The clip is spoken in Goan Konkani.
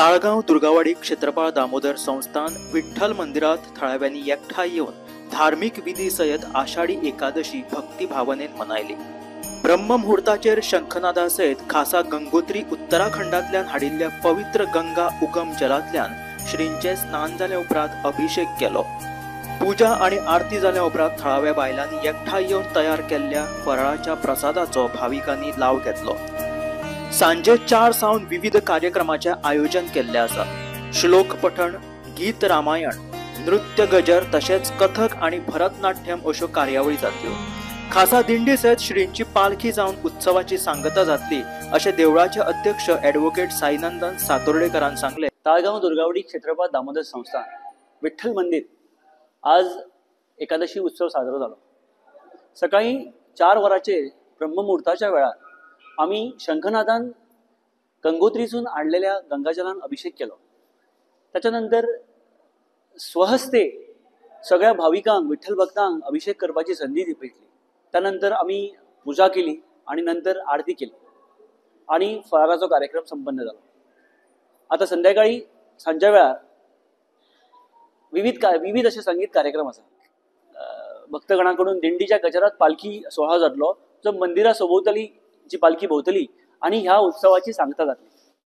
ताळगांव दुर्गावाडी क्षेत्रपाळ दामोदर संस्थान विठ्ठल मंदिरात थळाव्यांनी एकठांय येवन धार्मिक विधी सयत आषाढी एकादशी भक्तिभावनेन मनयली. ब्रह्ममुहूर्ताचेर शंखनादा सयत खासा गंगोत्री उत्तराखंडांतल्यान हाडिल्ल्या पवित्र गंगा उगम जलांतल्यान श्रींचे स्नान जाल्या उपरांत अभिषेक केलो. पूजा आणि आरती जाल्या उपरांत थळाव्या बायलांनी एकठांय येवन तयार केल्ल्या फराळाच्या प्रसादाचो भाविकांनी लाव घेतलो. सांजे 4 सावन विविध कार्यक्रमाचे आयोजन केल्ले आसा. श्लोक पठण, गीत रामायण, नृत्य गजर तशेंच कथक आणि भरतनाट्यम अश्यो कार्यावळी जातल्यो. खासा दिंडी सयत श्रींची पालखी जावन उत्सवाची सांगता जातली अशें देवळाचे अध्यक्ष ॲडव्होकेट साईनंदन सातोर्डेकरान सांगले. ताळगांव दुर्गावाडी क्षेत्रपाळ दामोदर संस्थान विठ्ठल मंदिर आज एकादशी उत्सव साजरो जालो. सकाळी 4 वरांचेर ब्रह्ममुहूर्ताच्या वेळार आमी शंखनादान गंगोत्रीसून हाडलेल्या गंगाजलान अभिषेक केलो. ताच्या नंतर स्वहस्ते सगळ्या भाविकांक विठ्ठल भक्तांक अभिषेक करपाची संदी मेळटली. त्यानंतर आमी पुजा केली आणि नंतर आरती केली आणि फराळाचो कार्यक्रम संपन्न जालो. आता संध्याकाळी सांजच्या वेळार विविध असे संगीत कार्यक्रम आसा. भक्तगणाकडून दिंडीच्या गजरात पालखी सोहळा जातलो, जो मंदिरा सोबोवतली जी पालखी भोवतली आणि ह्या उत्सवाची सांगता जातली.